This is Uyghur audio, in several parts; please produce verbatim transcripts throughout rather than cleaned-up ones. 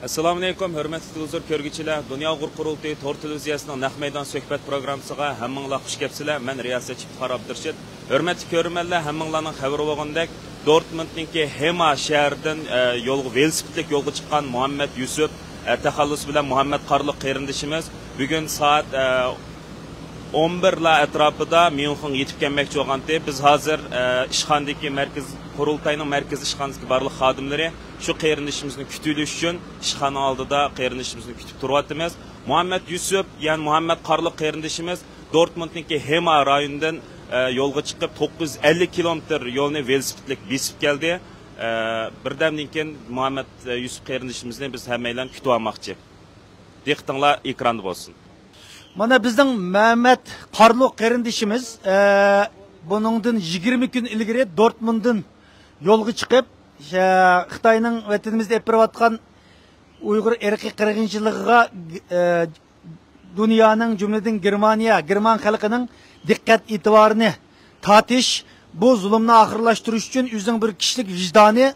ئەسسالامۇئەلەيكۇم، ھۆرمەتلىك تېلېۋىزور كۆرگۈچىلەر! دۇنيا ئۇيغۇر قۇرۇلتىيى تور تېلېۋىزىيەسىنىڭ نەق مەيدان سۆھبەت پروگراممىسىغا ھەممىڭلار خۇش كەپسىلەر. مەن رىياسەتچى ئىپتىخار ئابدۇرېشىت. ھۆرمەتلىك كۆرۈرمەنلەر، ھەممىڭلارنىڭ خەۋىرى بولغاندەك، دورتمۇندنىڭكى ھېما شەھىرىدىن، ئە، يولغا، ۋېلىسىپىتلىك يولغا چىققان مۇھەممەد يۈسۈپ، ئە، تەخەللۇسى بىلەن مۇھەممەد قارلۇق قېرىندىشىمىز بۈگۈن سائەت، ئە، ئون بىرلار ئەتراپىدا ميۇنخېنغا يېتىپ كەلمەكچى بولغانتى. بىز ھازىر، ئە، ئىشخانىدىكى مەركىز، قۇرۇلتاينىڭ مەركىزىي ئىشخانىسىدىكى بارلىق خادىملىرى شۇ قېرىندىشىمىزنى كۈتۈۋېلىش ئۈچۈن ئىشخانا ئالدىدا قېرىندىشىمىزنى كۈتۈپ تۇرۇۋاتىمىز. مۇھەممەد يۈسۈپ، يەنى مۇھەممەد قارلۇق قېرىندىشىمىز دورتمۇندنىڭكى ھېما رايونىدىن، ئە، يولغا چىقىپ، توققۇز يۈز ئەللىك كىلومېتىر يولنى ۋېلىسىپىتلىك بېسىپ كەلدى. ئە، بىردەمدىن كېيىن مۇھەممەد، ئە، يۈسۈپ قېرىندىشىمىزنى بىز ھەممەيلەن كۈتۈۋالماقچى. دىققىتىڭلار ئېكراندا بولسۇن. مانا بىزنىڭ مەمەت قارلۇق قېرىندىشىمىز، ئە، بۇنىڭدىن يىگىرمە كۈن ئىلگىرى دورتمۇنددىن يولغا چىقىپ، ئە، خىتاينىڭ ۋەتىنىمىزدە ئېلىپ بېرىۋاتقان ئۇيغۇر ئىرقىي قىرغىنچىلىقىغا، ئە، دۇنيانىڭ، جۈملىدىن گېرمانىيە، گېرمان خەلقىنىڭ دىققەت ئېتىبارىنى تارتىش، بۇ زۇلۇمنى ئاخىرلاشتۇرۇش ئۈچۈن ئۆزىنىڭ بىر كىشىلىك ۋىجدانىي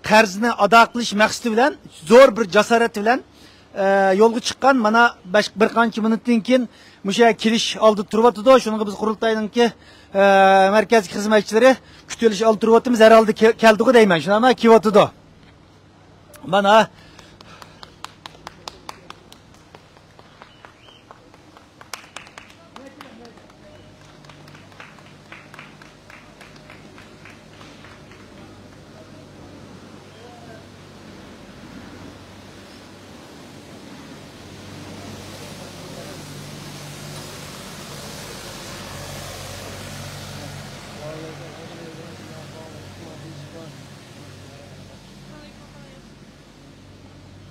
قەرزىنى ئادا قىلىش مەقسىتى بىلەن زور بىر جاسارەت بىلەن، ئە، يولغا چىققان. مانا بەش-، بىر قانچە مىنۇتتىن كېيىن مۇشۇ يەرگە كېلىش ئالدىدا تۇرۇۋاتىدۇ. شۇنىڭغا بىز قۇرۇلتاينىڭكى، ئە، مەركەزىي خىزمەتچىلىرى كۈتۈۋېلىش ئالدىدا تۇرۇۋاتىمىز. ھەر ھالدا كە-، كەلدىغۇ دەيمەن. شۇنداقمۇ؟ كېلىۋاتىدۇ. مانا.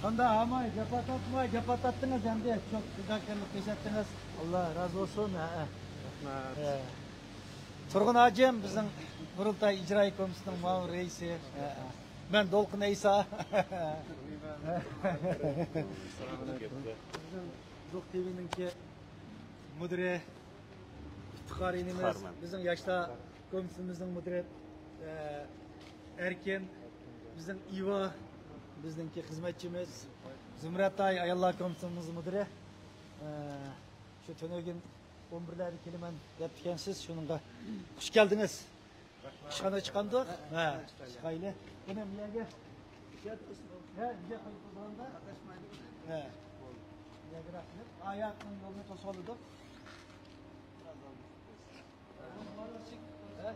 قانداق، ھاماي، گەپ ئاتاتماي، گەپ ئاتاتتىڭىز ئەمدى. چوڭ پىداكارلىق كۆرسەتتىڭىز. ئاللا رازى بولسۇن. ھە، ھە. رەھمەت. ھە. تۇرغۇن ھاجىم، بىزنىڭ قۇرۇلتاي ئىجرائىي كومىتېتىنىڭ مۇئاۋىن رەئىسى. ھە، ھە. مەن دولقۇن ئەيسا. بىزنىڭ زوق تىۋىنىڭكى مۇدىرى، ئىپتىخار ئىنىمىز، ئىپتىخارمەن. بىزنىڭ ياشلار كومىتېتىمىزنىڭ مۇدىرى، ئە، ئەركىن، بىزنىڭ ئىۋا، بىزنىڭكى خىزمەتچىمىز، زۇمرەتئاي ئاياللار كومىتېتىمىزنىڭ مۇدىرى، ئە، شۇ تۈنۈگۈن ئون بىرلەردە كېلىمەن دەپتىكەنسىز، شۇنىڭغا خۇش كەلدىڭىز. ئىشخانا چىقامدۇق؟ ھە، چىقايلى. بۇنى بۇ يەرگە، ھە، بۇ يەرگە قويۇپ بولغاندا. ھە. بۇ يەرگە رەھمەت. ئاياقنىڭ يولىنى توسۇۋالىدۇق. ھە.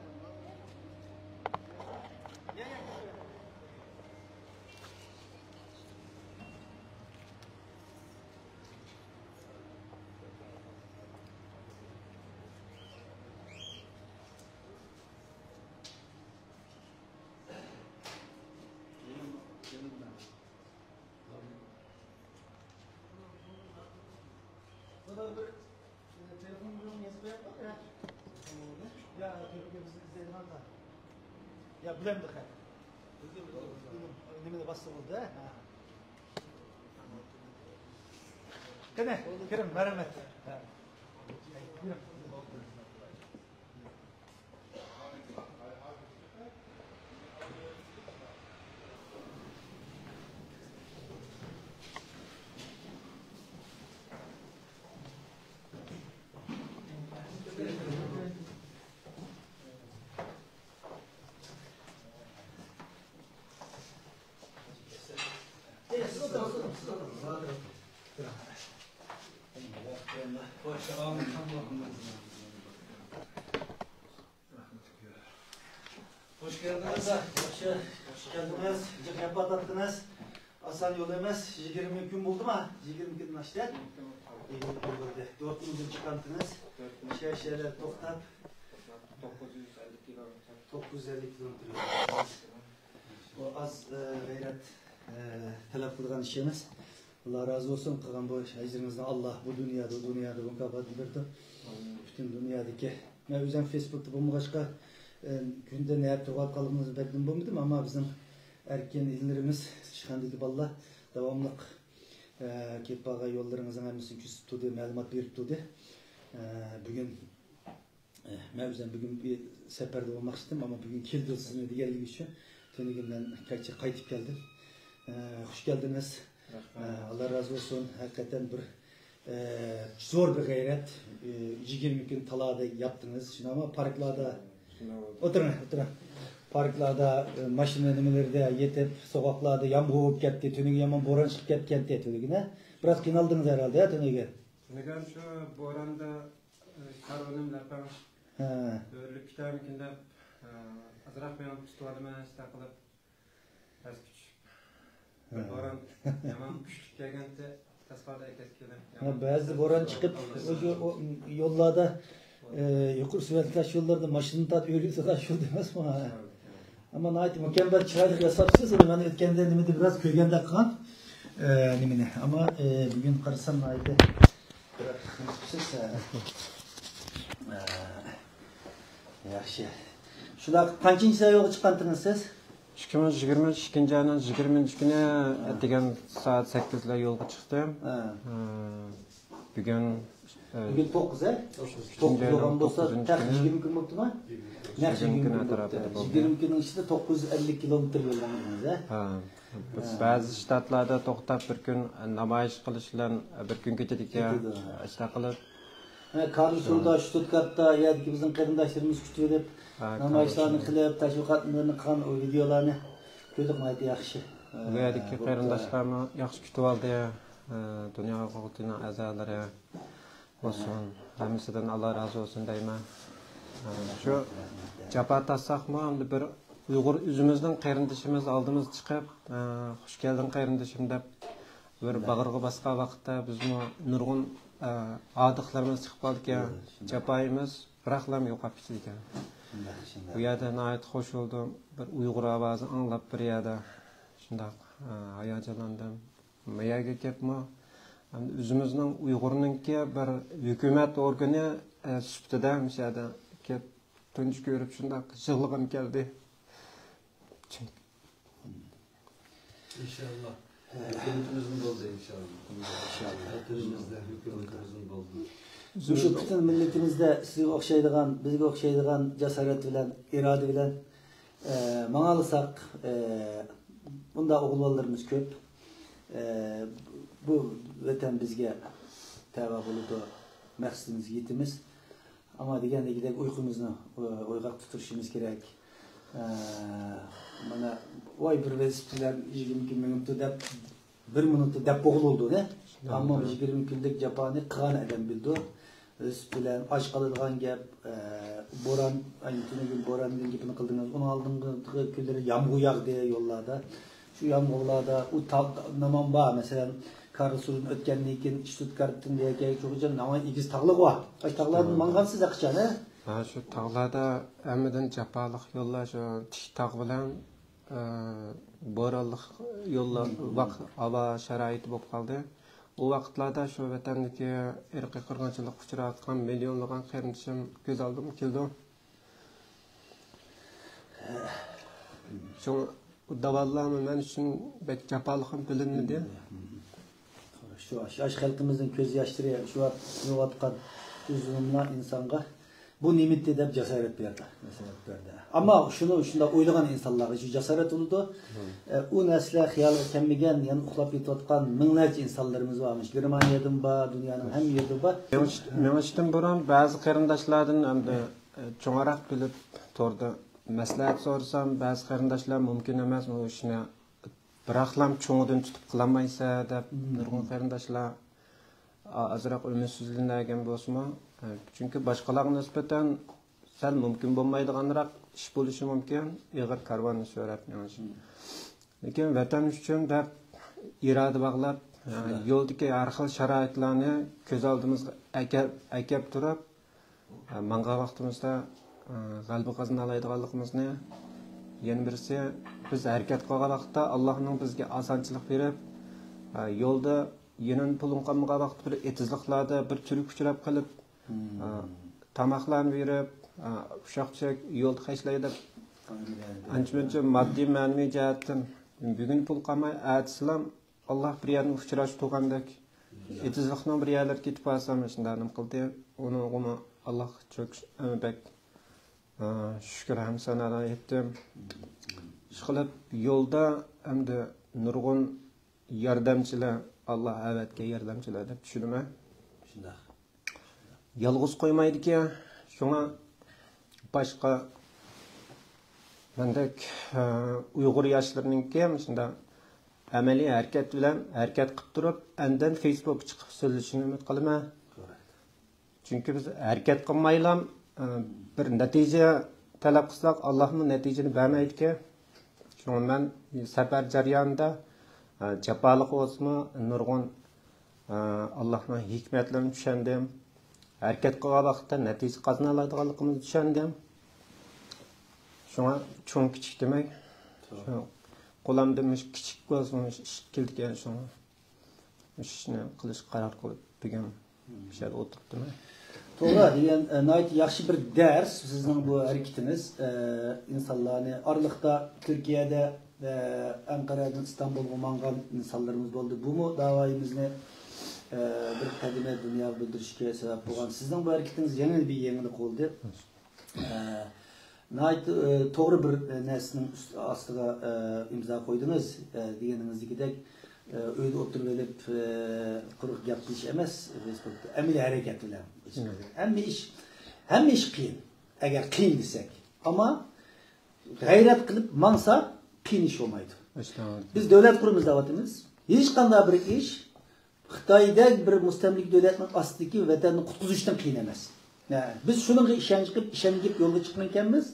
يا، بىلەمدۇ خەت؟ نېمىنى باسسا بولدى، ھە؟ قېنى، كىرىڭ، مەرھەمەت. ھە. يۈرۈڭ. خوش كەلدىڭىز. ياخشى، خوش كەلدىڭىز. جىق ياپا تارتتىڭىز. ئاسان يول ئەمەس. يىگىرمە كۈن بولدىما؟ يىگىرمە كۈندىن ئاشتى. يىگىرمە كۈن بولدى. دورتمۇنددىن چىققانتىڭىز. شەھەر، شەھەرلەردە توختاپ. توققۇز يۈز ئەللىك كىلومېتىر. توققۇز يۈز ئەللىك كىلومېتىر يول. بۇ ئاز، ئە، غەيرەت، ئە، تەلەپ قىلىدىغان ئىش ئەمەس. ئاللا رازى بولسۇن، قىلغان بۇ ئىش ئەجرىڭىزنى ئاللا بۇ دۇنيادا، ئۇ دۇنيادا مۇكاپاتىنى بېرىدۇ. پۈتۈن دۇنيادىكى، مەن ئۆزۈم فېيسبۇكتا بولمىغاچقا، ئە، كۈندە نەدە تۇرۇۋاتقانلىقىڭىزنى بەك بىلمىدىم، ئەمما بىزنىڭ ئەركىن ئىنىلىرىمىز، ئىشخانىدىكى بالىلار داۋاملىق، ئە، كېلىپ بارغان يوللىرىڭىزنىڭ ھەممىسىنى كۆرسىتىپ تۇردى، مەلۇمات بېرىپ تۇردى. ئە، بۈگۈن مەن ئۆزۈم بۈگۈن بىر سەپەردە بولماقچىدىم، ئەمما بۈگۈن كېلىدۇ سىزنى دېگەنلىكى ئۈچۈن تۈنۈگۈن مەن كەچ-، قايتىپ كەلدىم. ئە، خۇش كەلدىڭىز. ئە، ئاللا رازى بولسۇن. ھەقىقەتەن بىر، ئە، زور بىر غەيرەت. ئە، يىگىرمە كۈن تالادا ياتتىڭىز، شۇنداقمۇ؟ پاركلاردا ئولتۇرۇڭ، ئولتۇرۇڭ. پاركلاردا، ئە، ماشىنا نېمىلىرىدە يېتىپ، سوغۇقلاردا يامغۇر بولۇپ كەتتى. تۈنۈگۈن يامان بوران چىقىپ كەتكەنتى تۈنۈگۈن، ھە؟ بىراز قىينالدىڭىز ھەرھالدە، ھە، تۈنۈگۈن؟ تۈنۈگۈن شۇ بوراندا، ئە، كارۋىنىم لەپەڭ ھە. ئۆرۈلۈپ كېتەرمىكىن دەپ، ئە، ئازراق مېڭىپ تۇتۇۋالىمەن، شۇنداق قىلىپ. پەسكۈچ. بىر بوران، يامان كۈچلۈك كەلگەنتى، تاسقالدا ئەكەتكىلى. ھە، بەزىدە بوران چىقىپ، ئاشۇ، ئۇ، يوللاردا، ئە، يۇقىرى سۈرئەتلىك تاش يوللاردا ماشىنا تارتىپ يۈرگۈزسە تاش يولدا ئەمەسمۇ؟ ئەمما ناھايىتى مۇكەممەل، چىرايلىق ياساپسىز. ئۇنى مەن ئۆتكەندە نېمىدە بىراز كۆرگەندەك قىلغان، ئە، نېمىنى. ئەمما، ئە، بۈگۈن قارىسام ناھايىتى بىراز سىز، ئە، ئە، ياخشى. شۇنداق، قانچىنچى يولغا چىققانتىڭىز سىز؟ ئىككى مىڭ يىگىرمە ئۈچ ئىككىنچى ئاينىڭ يىگىرمىنچى كۈنى ئەتىگەن سائەت سەككىزلەر يولغا چىقتىم. ھە. ئە، بۈگۈن، ئە، بۈگۈن توققۇز، ھە؟ توققۇز بولغان بولسا، توققۇزىنچى تەخمىنەن كۈنى. يىگىرمە كۈن بوپتۇما؟ نەق يىگىرمە كۈن ئەتراپىدا بولدى. يىگىرمە كۈننىڭ ئىچىدە توققۇز يۈز ئەللىك كىلومېتىر يوللاندىڭىز، ھە؟ ھە. بەزى شتاتلاردا توختاپ، بىر كۈن نامايىش قىلىش بىلەن، بىر كۈن كېتىدىكەن، كېتىدۇ. ئاشۇنداق قىلىپ. ھە، كارلسرۇدا، شتۇتگارتتا، يەردىكى بىزنىڭ قېرىنداشلىرىمىز كۈتۈۋېلىپ، ھە، نامايىشلارنى قىلىپ، تەشۋىقاتلىرىنى قىلغان ئۇ ۋىدېئولارنى كۆردۇق، ناھايىتى ياخشى. ئۇ يەردىكى ھە، بوپتۇ. قېرىنداشلارمۇ ياخشى كۈتۈۋالدى. ھە، دۇنيا ئۇيغۇر قۇرۇلتىيىنىڭ ئەزالىرى بولسۇن، ھەممىسىدىن ئاللا رازى بولسۇن دەيمەن. ھە، شۇ جاپا تارتساقمۇ، ئەمدى بىر ئۇيغۇر ئۆزىمىزنىڭ قېرىندىشىمىز ئالدىمىزغا چىقىپ، ھە، «خوش كەلدىڭ، قېرىندىشىم» دەپ، بىر باغرىغا باسقان ۋاقىتتا بىزمۇ نۇرغۇن، ئە، ئادەتلىرىمىز چىقىپ قالىدىكەن، شۇنداق. جاپايىمىز بىراقلا يوقاپ كېتىدىكەن. شۇنداق، شۇنداق. بۇ يەردە ناھايىتى خوش بولدۇم. بىر ئۇيغۇر ئاۋازى ئاڭلاپ بىر يەردە. شۇنداق، ئە، ھاياجانلاندىم. بۇ يەرگە كەپمۇ، ئەمدى ئۆزىمىزنىڭ ئۇيغۇرنىڭكى بىر ھۆكۈمەت ئورگىنى، ئە، سۈپىتىدە مۇشۇ يەردە كەپ تۇنجى كۆرۈپ شۇنداق يىغلىغۇم كەلدى. چۈنكى ئىنشاللا. ھۆكۈمىتىمىزمۇ بولدى، ئىنشاللا. ئىنشاللا. ھۆكۈمىتىمىزدە، ھۆكۈمىتىمىزمۇ بولدى. مۇشۇ پۈتۈن مىللىتىمىزدە سىزگە ئوخشايدىغان، بىزگە ئوخشايدىغان جاسارەت بىلەن، ئىرادە بىلەن، ئە، ماڭالىساق، ئە، بۇنداق ئوغۇل بالىلىرىمىز كۆپ. ئە، بۇ ۋەتەن بىزگە تەۋە بولىدۇ، مەقسىتىمىزگە يېتىمىز. ئەمما دېگەندىكىدەك ئۇيقۇمىزنى، ئويغاق تۇتۇشىمىز كېرەك. ئە، مانا، ۋاي، بىر ۋېلىسىپىت بىلەن يىگىرمە كۈن مېڭىپتۇ دەپ، بىر مىنۇتتا دەپ بولغىلى بولىدۇ، نە؟ ئەمما بۇ يىگىرمە كۈنلۈك جاپانى قىلغان ئادەم بىلىدۇ. ۋېلىسىپىت بىلەن ئاچ قالىدىغان گەپ، ئە، بوران، ئاينى تۈنۈگۈن بوران دېگەن گېپىنى قىلدىڭىز. ئۇنىڭ ئالدىنقى كۈنلىرى يامغۇر ياغدى يوللاردا. شۇ يامغۇرلاردا ئۇ تاغ، نېمام بار، مەسىلەن، كارلسرۇدىن ئۆتكەندىن كېيىن شتۇتگارتتىن بۇ يەرگە كەلگەن چوقۇنچە ناھايىتى ئېگىز تاغلىق بار. ئاشۇ تاغلاردىن ماڭغانسىز ھەقىچان، ھە؟ ھە، شۇ تاغلاردا ھەممىدىن جاپالىق يوللار شۇ تىك تاغ بىلەن، ئە، بورانلىق يوللار، ۋاق-، ھاۋا شارائىتى بولۇپ قالدى. ئۇ ۋاقىتلاردا شۇ ۋەتەندىكى ئىرقىي قىرغىنچىلىققا ئۇچراۋاتقان مىليونلىغان قېرىندىشىم كۆز ئالدىمغا كېلىدۇ. شۇڭا بۇ داۋانلارمۇ مەن ئۈچۈن بەك جاپالىقمۇ بىلىنمىدى. شۇ، شۇ خەلقىمىزنىڭ كۆز ياشلىرى، شۇ يېغىۋاتقان ئۇ زۇلۇملار ئىنسانغا بۇ نېمىتى دەپ جاسارەت بەردى، جاسارەت بەردى. ئەمما شۇنى شۇنداق ئويلىغان ئىنسانلارغا شۇ جاسارەت بولىدۇ. ئە، ئۇ نەرسىلەر خىيالىغا كەلمىگەن، يەنە ئۇخلاپ يېتىۋاتقان مىڭلارچە ئىنسانلىرىمىز بار. مۇشۇ گېرمانىيەدىمۇ بار، دۇنيانىڭ ھەممە يېرىدە بار. مېڭىش-، مېڭىشتىن بۇرۇن بەزى قېرىنداشلاردىن ئەمدى، ئە، چوڭراق بىلىپ توردا مەسلىھەت سورىسام، بەزى قېرىنداشلار مۇمكىن ئەمەس، بۇ ئىشنى بىراقلام چوڭىدىن تۇتۇپ قىلالمايسەن دەپ نۇرغۇن قېرىنداشلار ئا-، ئازراق ئۈمىدسىزلىنەلىگەن بولسىمۇ، ئە، چۈنكى باشقىلارغا نىسبەتەن سەل مۇمكىن بولمايدىغانراق ئىش بولۇشى مۇمكىن، ئېغىر كارۋاننى سۆرەپ مېڭىش. لېكىن ۋەتەن ئۈچۈن دەپ ئىرادە باغلاپ، ئە، يولدىكى ھەر خىل شارائىتلارنى كۆز ئالدىمىزغا ئەكەپ، ئەكەپ تۇرۇپ، ئە، ماڭغان ۋاقتىمىزدا، ئە، غەلىبە قازىنالايدىغانلىقىمىزنى، يەنە بىرسى، بىز ھەرىكەت قىلغان ۋاقىتتا ئاللانىڭ بىزگە ئاسانچىلىق بېرىپ، ئە، يولدا يېنىنى پۇلۇڭ قالمىغان ۋاقىت بىر ئېتىزلىقلاردا بىر تۈرككە ئۇچراپ قېلىپ، ئە، تاماقلارنى بېرىپ، ئە، ئۇششاق چۈشەك يولدا خەجلەي دەپ، ئانچە مۇنچە ماددىي مەنىۋى جەھەتتىن بۈگۈن پۇل قالماي، ئەتىسىلام ئاللا بىر يەردىن ئۇچراشتۇرغاندەك، ئېتىزلىقنىڭ بىر يەرلىرىگە كېتىپ بارسام، شۇنداق نېمە قىلدى. ئۇنىڭغىمۇ ئاللاغا چۆكۈش، ئە، بەك، ئە، شۈكۈر ھەم سانالار ئېيتتىم. ئىشقىلىپ، يولدا ئەمدى نۇرغۇن ياردەمچىلەر، ئاللا ئەۋەتكەن ياردەمچىلەر دەپ چۈشىنىمەن. شۇنداق. يالغۇز قويمايدىكەن. شۇڭا باشقا مەندەك، ئە، ئۇيغۇر ياشلىرىنىڭكى مۇشۇنداق ئەمەلىي ھەرىكەت بىلەن ھەرىكەت قىلىپ تۇرۇپ، ئاندىن فېيسبۇكقا چىقىپ سۆزلىشىشىنى ئۈمىد قىلىمەن. چۈنكى بىز ھەرىكەت قىلمايلا، ئە، بىر نەتىجە تەلەپ قىلساق، ئاللاھمۇ نەتىجىنى بەرمەيدىكەن. شۇڭا مەن سەپەر جەريانىدا، ئە، جاپالىق بولسىمۇ، نۇرغۇن، ئە، ئاللاھنىڭ ھېكمەتلىرىنى چۈشەندىم. ھەرىكەت قىلغان ۋاقىتتا نەتىجە قازىنالايدىغانلىقىمىزنى چۈشەندىم. شۇڭا چوڭ كىچىك دېمەي، شۇ قولامدا مۇشۇ كىچىك بولسىمۇ، مۇشۇ ئىش كېلىدىكەن، شۇڭا مۇشۇ ئىشنى قىلىشقا قارار قىلىپ، بۈگۈن مۇشۇ يەردە ئولتۇرۇپتىمەن. توغرا دېگەن، ئە، ناھايىتى ياخشى بىر دەرس سىزنىڭ بۇ ھەرىكىتىڭىز. ئە، ئىنسانلارنى ئارىلىقتا تۈركىيەدە، ئە، ئەنقەرەدىن ئىستانبۇلغا ماڭغان ئىنسانلىرىمىز بولدى. بۇمۇ داۋايىمىزنى، ئە، بىر قەدىمە دۇنياغا بىلدۈرۈشكە سەۋەب بولغان. سىزنىڭ بۇ ھەرىكىتىڭىز يەنە بىر يېڭىلىق بولدى. ئە، ناھايىتى، ئە، توغرا بىر، ئە، نەرسىنىڭ ئۈستى ئاستىغا، ئە، ئىمزا قويدىڭىز. ئە، دېگىنىڭىزدىكىدەك، ئە، ئۆيدە ئولتۇرۇۋېلىپ، ئە، قۇرۇق گەپ قىلىش ئەمەس، فېيسبۇكتا ئەمەلىي ھەرىكەت بىلەن. ھەممە ئىش، ھەممە ئىش قىيىن. ئەگەر قىيىن دېسەك. ئەمما غەيرەت قىلىپ ماڭسا، قىيىن ئىش بولمايدۇ. بىز دۆلەت قۇرىمىز دەۋاتىمىز. ھېچقانداق بىر ئىش خىتايدەك بىر مۇستەملىكە دۆلەتنىڭ ئاستىدىكى ۋەتەننى قۇتقۇزۇشتىن قىيىن ئەمەس. ھە، بىز شۇنىڭغا ئىشەنچ قىلىپ، ئىشەنگىپ يولغا چىققانىكەنمىز،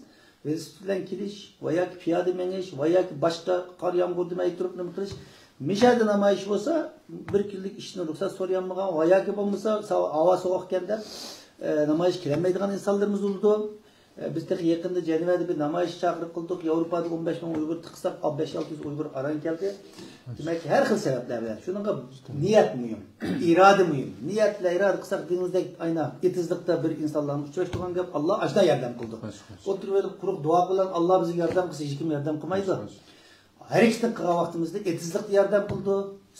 ۋېلىسىپىت بىلەن كېلىش، ۋە ياكى پىيادە مېڭىش، ۋە ياكى باشقا قار يامغۇر دېمەي تۇرۇپ نېمە قىلىش. مىشەدە نامايىش بولسا، بىر كۈنلۈك ئىشتىن رۇخسەت سورىيالمىغان، ۋە ياكى بولمىسا، سا-، ھاۋا سوغۇقكەن دەپ، ئە، نامايىش كېلەلمەيدىغان ئىنسانلىرىمىز بولىدۇ. ئە، بىز تېخى يېقىندا جەنۋەدە بىر نامايىش چاقىرىق قىلدۇق. ياۋروپادا ئون بەش مىڭ ئۇيغۇر تىقساق، بەش ئالتە يۈز ئۇيغۇر ئاران كەلدى. دېمەك، ھەر خىل سەۋەبلەر بىلەن. شۇنىڭغا نىيەت مۇھىم، ئىرادە مۇھىم. نىيەت بىلەن ئىرادە قىلساق، دېڭىزدەك ئاينا ئېتىزلىقتا بىر ئىنسانلارنى ئۇچراشتۇرغان گەپ، ئاللا ئاشۇنداق ياردەم قىلىدۇ. ئولتۇرۇۋېلىپ قۇرۇق دۇئا بىلەن ئاللا بىزگە ياردەم قىلسا، ھېچكىم ياردەم قىلمايدۇ. ھەرىكىتىنى قىلغان ۋاقتىمىزدا ئېتىزلىقتا ياردەم قىلىدۇ،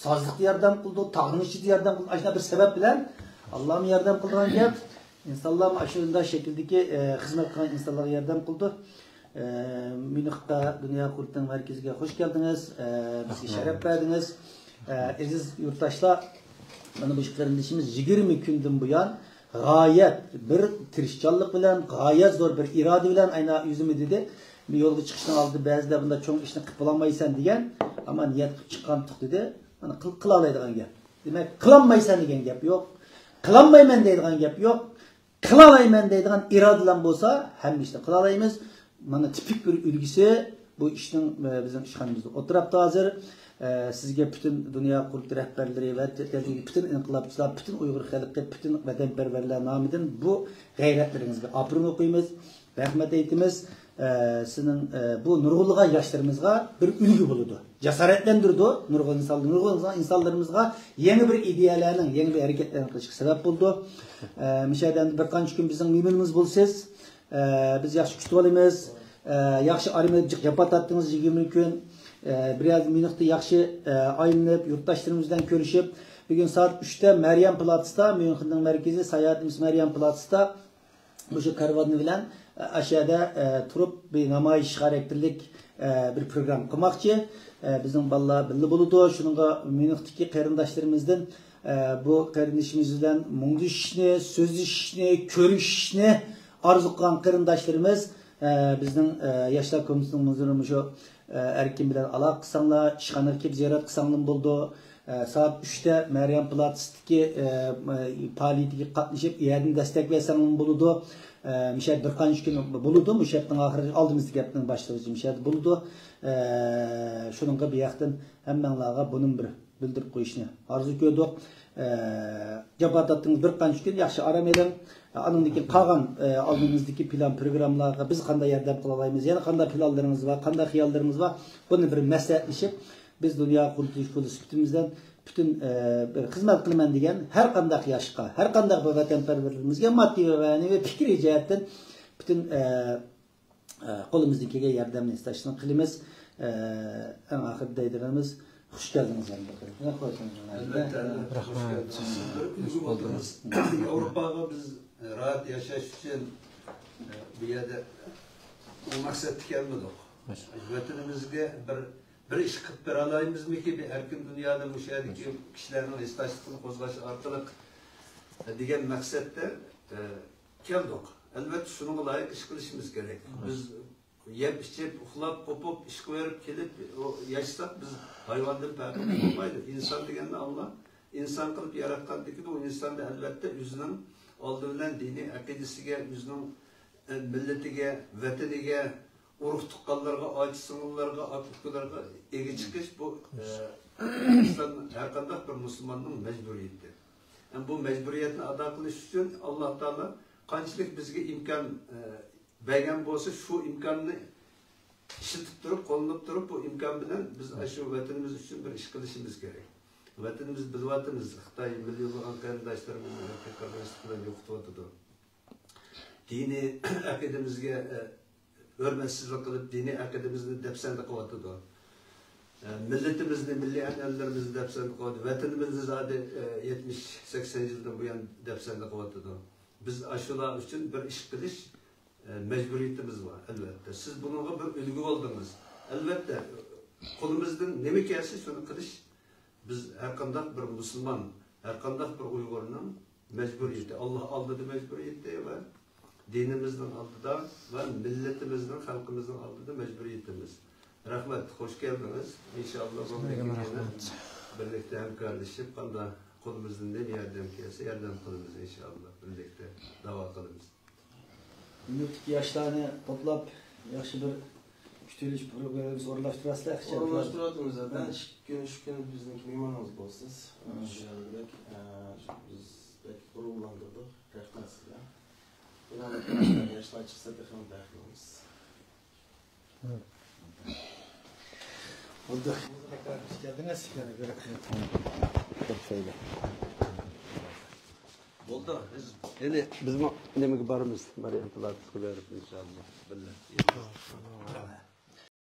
سازلىقتا ياردەم قىلىدۇ، تاغنىڭ ئىچىدە ياردەم قىلىدۇ. ئاشۇنداق بىر سەۋەب بىلەن ئاللامۇ ياردەم قىلىدىغان گەپ. ئىنسانلارمۇ ئاشۇنداق شەكىلدىكى، ئە، خىزمەت قىلغان ئىنسانلارغا ياردەم قىلىدۇ. ئە، ميۇنختا دۇنيا قۇرۇلتىيىنىڭ مەركىزىگە خوش كەلدىڭىز. ئە، بىزگە شەرەپ بەردىڭىز. ئە، ئەزىز يۇرتداشلار، مانا بۇ قېرىندىشىمىز يىگىرمە كۈندىن بۇيان غايەت بىر تىرىشچانلىق بىلەن، غايەت زور بىر ئىرادە بىلەن، ئاينا ئۆزىمۇ دېدى، يولغا چىقىشنىڭ ئالدىدا بەزىلەر بۇنداق چوڭ ئىشنى قىلىپ بولالمايسەن دېگەن، ئەمما نىيەت قىلىپ چىققانتۇق دېدى. مانا قىل-، قىلالايدىغان گەپ. دېمەك، قىلالمايسەن دېگەن گەپ يوق. قىلالمايمەن دەيدىغان گەپ يوق. قىلالايمەن دەيدىغان ئىرادىلەر بولسا، ھەممە ئىشنى قىلالايمىز. مانا تىپىك بىر ئۈلگىسى بۇ ئىشنىڭ، ئە، بىزنىڭ ئىشخانىمىزدا ئولتۇرۇپتۇ ھازىر. ئە، سىزگە پۈتۈن دۇنيا قۇرۇلتىيى رەھبەرلىرى ۋە تەتۈردىكى پۈتۈن ئىنقىلابچىلار، پۈتۈن ئۇيغۇر خەلقى، پۈتۈن ۋەتەنپەرۋەرلەر نامىدىن بۇ غەيرەتلىرىڭىزگە ئاپىرىن ئوقۇيمىز، رەھمەت ئېيتىمىز. ئە، سىزنىڭ، ئە، بۇ نۇرغۇنلىغان ياشلىرىمىزغا بىر ئۈلگە بولىدۇ، جاسارەتلەندۈرىدۇ، نۇرغۇن ئىنسان، نۇرغۇن ئىنسانلىرىمىزغا يېڭى بىر ئىدىيەلەرنىڭ، يېڭى بىر ھەرىكەتلەرنىڭ قىلىشقا سەۋەب بولىدۇ. ئە، مۇشۇ يەردە بىر قانچە كۈن بىزنىڭ مېھمىنىمىز بولىسىز. ئە، بىز ياخشى كۈتۈۋالىمىز. ئە، ياخشى ئارمىيەدە جىق جاپا تارتتىڭىز يىگىرمە كۈن. ئە، بىر يەردە ميۇنختا ياخشى، ئە، ئايلىنىپ، يۇرتداشلىرىمىز بىلەن كۆرۈشۈپ، بۈگۈن سائەت ئۈچتە مەريەم پلاتستا، ميۇنخېننىڭ مەركىزى، ساياھەتىمىز مەريەم پلاتستا، مۇشۇ كارۋانى بىلەن، ئە، ئاشۇ يەردە، ئە، تۇرۇپ بىر نامايىش خاراكتېرلىك، ئە، بىر پروگرامما قىلماقچى. ئە، بىزنىڭ بالىلار بىللە بولىدۇ. شۇنىڭغا ميۇنخدىكى قېرىنداشلىرىمىزدىن، ئە، بۇ قېرىندىشىمىز بىلەن مۇڭدىشىشنى، سۆزلىشىشنى، كۆرۈشۈشنى ئارزۇ قىلغان قېرىنداشلىرىمىز، ئە، بىزنىڭ، ئە، ياشلار كومىتېتىنىڭ مۇدىرى مۇشۇ، ئە، ئەركىن بىلەن ئالاقە قىلساڭلار، ئىشخانىغا كېلىپ زىيارەت قىلساڭلارمۇ بولىدۇ. ئە، سائەت ئۈچتە مەريەم پلاتسدىكى، ئە، پائالىيىتىگە قاتنىشىپ، ئۇ يەردىن دەستەك بەرسەڭلارمۇ بولىدۇ. ئە، مۇشۇ يەردە بىر قانچە كۈن بولىدۇ. مۇشۇ ھەپتىنىڭ ئاخىرى، ئالدىمىزدىكى ھەپتىنىڭ باشلىغۇچە مۇشۇ يەردە بولىدۇ. ئە، شۇنىڭغا بۇ ياقتىن ھەممەڭلارغا بۇنىمۇ بىر بىلدۈرۈپ قويۇشنى ئارزۇ كۆردۇق. ئە، جاپا تارتتىڭىز بىر قانچە كۈن، ياخشى ئارام ئېلىڭ. ئانىڭدىن كېيىن قالغان، ئە، ئالدىڭىزدىكى پىلان پروگراممىلارغا بىز قانداق ياردەم قىلالايمىز، يەنە قانداق پىلانلىرىڭىز بار، قانداق خىياللىرىڭىز بار، بۇنى بىر مەسلىھەتلىشىپ، بىز دۇنيا قۇرۇلتىيى ئۇسۇلى سۈپىتىمىزدىن پۈتۈن، ئە، بىر خىزمەت قىلىمەن دېگەن ھەر قانداق ياشقا، ھەر قانداق بىر ۋەتەنپەرۋەرلىرىمىزگە ماددىي ۋە مەنىۋى پىكرىي جەھەتتىن پۈتۈن، ئە، ئە، قولىمىزدىن كەلگەن ياردەمنى ئىستاشنى قىلىمىز. ئە، ئەڭ ئاخىرىدا دەيدىغىنىمىز، خۇش كەلدىڭىز، ئەلۋەتتە. ئەلۋەتتە، ئەلۋەتتە. رەھمەت. خۇش كەلدىڭىز. سىز بىر ئۈلگە بولدىڭىز. ياۋروپاغا بىز راھەت ياشاش ئۈچۈن، ئە، بۇ يەردە ئۇ مەقسەتتە كەلمىدۇق. ۋەتىنىمىزگە بىر بىر ئىش قىلىپ بېرەلايمىزمىكى، بىر ئەركىن دۇنيادا مۇشۇ يەردىكى كىشىلەرنىڭ ھېسداشلىقىنى قوزغاش ئارقىلىق، دېگەن مەقسەتتە، ئە، كەلدۇق. ئەلۋەتتە، شۇنىڭغا لايىق ئىش قىلىشىمىز كېرەك. بىز يەپ ئىچىپ، ئۇخلاپ، قوپۇپ، ئىش قىلىۋېرىپ كېلىپ، ئۇ، ياشىساق، بىز ھايۋاندىن پەرقىمىز بولمايدۇ. ئىنسان دېگەننى ئاللا ئىنسان قىلىپ ياراتقاندىكىن، ئۇ ئىنساندا ئەلۋەتتە ئۆزىنىڭ ئالدى بىلەن دىنىي ئەقىدىسىگە، ئۆزىنىڭ، ئە، مىللىتىگە، ۋەتىنىگە، ئۇرۇق تۇغقانلارغا، ئاچا سىڭىللارغا، ئاكا ئۇكىلارغا ئىگە چىقىش، بۇ، ئە، ئىسلام، ھەر قانداق بىر مۇسۇلماننىڭ مەجبۇرىيىتى. ھەم بۇ مەجبۇرىيەتنى ئادا قىلىش ئۈچۈن ئاللا تائالا قانچىلىك بىزگە ئىمكان، ئە، بەرگەن بولسا، شۇ ئىمكاننى ئىشلىتىپ تۇرۇپ، قوللىنىپ تۇرۇپ، بۇ ئىمكان بىلەن بىز ئاشۇ ۋەتىنىمىز ئۈچۈن بىر ئىش قىلىشىمىز كېرەك. ۋەتىنىمىز بىلىۋاتىمىز، خىتاي مىليونلىغان قېرىنداشلىرىمىزنى ئىرقىي قىرغىنچىلىق بىلەن يوقىتىۋاتىدۇ. دىنىي ئەقىدىمىزگە، ئە، ھۆرمەتسىزلىك قىلىپ، دىنىي ئەقىدىمىزنى دەپسەندە قىلىۋاتىدۇ. ئە، مىللىتىمىزنى، مىللىي ئەنئەنىلىرىمىزنى دەپسەندە قىلىۋاتىدۇ. ۋەتىنىمىزنى زادى، ئە، يەتمىش، سەكسەن يىلدىن بۇيان دەپسەندە قىلىۋاتىدۇ. بىز ئاشۇلار ئۈچۈن بىر ئىش قىلىش، ئە، مەجبۇرىيىتىمىز بار، ئەلۋەتتە. سىز بۇنىڭغا بىر ئۈلگە بولدىڭىز. ئەلۋەتتە، قولىمىزدىن نېمە كەلسە، شۇنى قىلىش بىز ھەر قانداق بىر مۇسۇلمان، ھەر قانداق بىر ئۇيغۇرنىڭ مەجبۇرىيىتى، ئاللا ئالدىدا مەجبۇرىيىتى ۋە دىنىمىزنىڭ ئالدىدا ۋە مىللىتىمىزنىڭ، خەلقىمىزنىڭ ئالدىدا مەجبۇرىيىتىمىز. رەھمەت، خوش كەلدىڭىز. ئىنشائاللا، بۇ سىزگە يەنە رەھمەت. بىرلىكتە ھەمكارلىشىپ، قانداق قولىمىزدىن نېمە ياردەم كەلسە، ياردەم قىلىمىز ئىنشائاللا. بىرلىكتە داۋا قىلىمىز. بۇ يۇرتتىكى ياشلارنى توپلاپ، ياخشى بىر كۈتۈۋېلىش پروگراممىسى ئورۇنلاشتۇراسىلەر، ئىخچام. ئورۇنلاشتۇرۇۋاتىمىز زادەن. ئىككى كۈن، ئۈچ كۈن بىزنىڭكى مېھمانىمىز بولىسىز. شۇ يەردە، ئە، بىز بەك غۇرۇرلاندۇردۇق. رەھمەت سىزگە. بۇنىڭدەك ياشلار چىقسا تېخىمۇ بەختلىك بولىمىز. بولدى. بولدى، بىز يەنە نېمىگە بارىمىز؟ مارىيان پىلاتوسقا بېرىپ، ئىنشائاللا، بىللە.